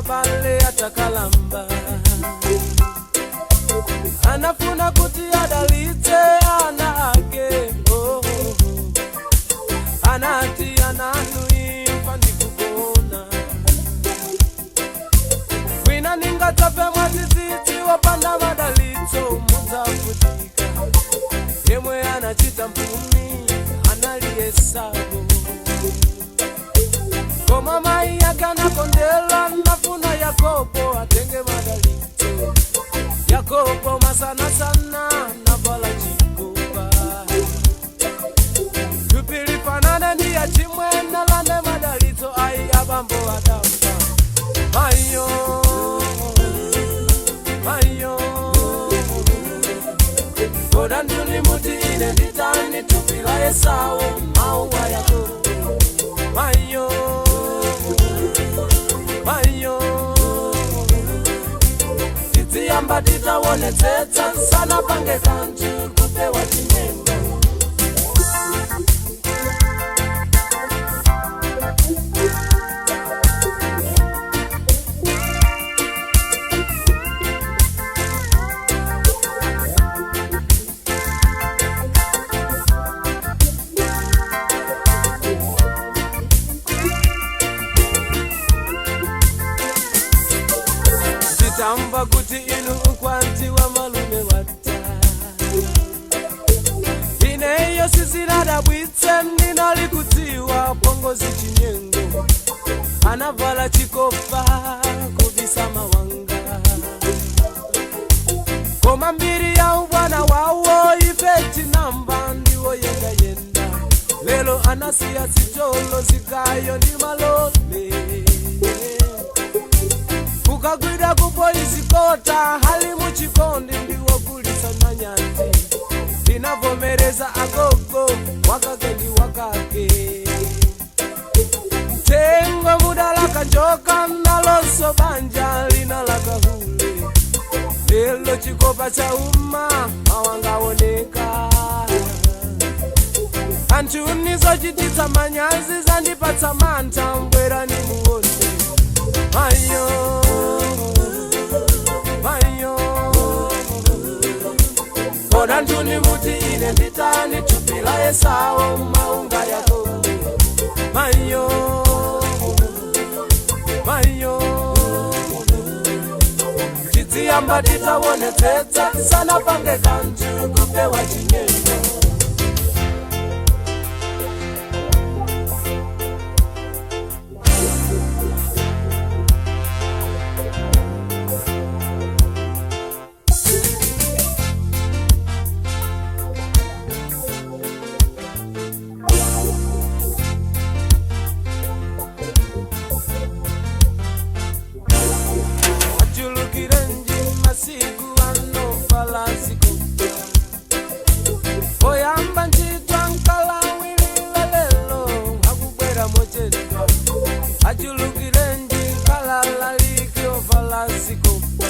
abale atakalamba. Anafuna kuti adalitse ana ake, oh, oh. Anati ananu imfa ndikugona wina ningatsafe mwadzidzidzi wopanda madalitso mudzavutika. Yemwe anachita mphumi anali Esau, koma mai akanakondela nafuna Yakobo atenge madalitso. Yakobo masanasana navala chikopa tupilifanana ndiya chimwe nalande madalitso ai abambo adampa mayo mayo. Koda nduni muti ine nditani tupila Esau mauwa Yakobo mayo mayo. Tiziyamba titaonetsetsa sana pange kanthu kupewa chinyengo. Nditamba kuti inu ukwati wa malume wata ineyo sizinadabwitse ndinali kudziwa pongozi chinyengo anavala chikopa kubisa mawanga koma mbiri ya ubwana wawo ife tinamba ndiwo yendayenda lelo anasiya zitolo zigayo ndi malole kukagwida kupolisi kota hali muchikondi ndiwokulisa manyanzi ndinavomereza agogo wakake ndi wakake tengo mudalaka njoka nalonso banja linalaka hule lelo chikopa cha uma mawangaoneka anthu nizochititsa manyazi zandipatsa mantha mbwerani muone mayo mayo. Kona nduni muti ine nditani tupila Esau maunga Yakobo mayo mayo. Tiziyamba titaonetsetsa sana pange kanthu kupewa chinyengo. Ajulukire nji masiku ano falasiku oyamba ntchitwa nkalawilila lelo akubwera mochedwa. Ajulukire nji nkalalaliki ofalasikupa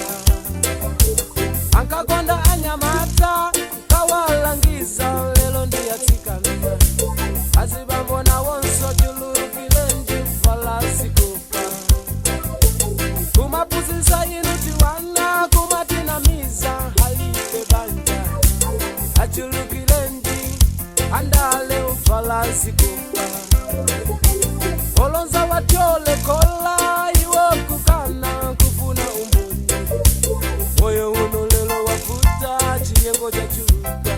ankakonda anyamata nkawalangiza lelo ndiyatsikana azibambona wonso julukile nji falasikupa kumapuzisa inu tiwana kumatinamiza halipe banja achulukile nji andale ufalasikupa olonza watyole kola iwo kukana kufuna umboni moyo uno lelo wafuta chinyengo chachuluka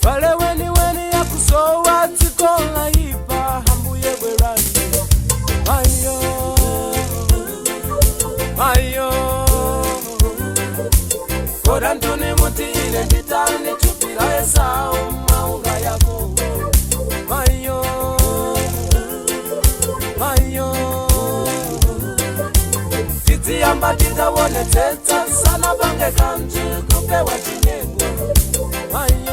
pale weni weni yakusowa dzikola ipa hambuye bwerani mayo mayo. Koda ntuni muti ine nditani tupila Esau maunga Yakobo mayo mayo. Tiziyamba titaonetsetsa sana pange kanthu kupewa chinyengo mayo.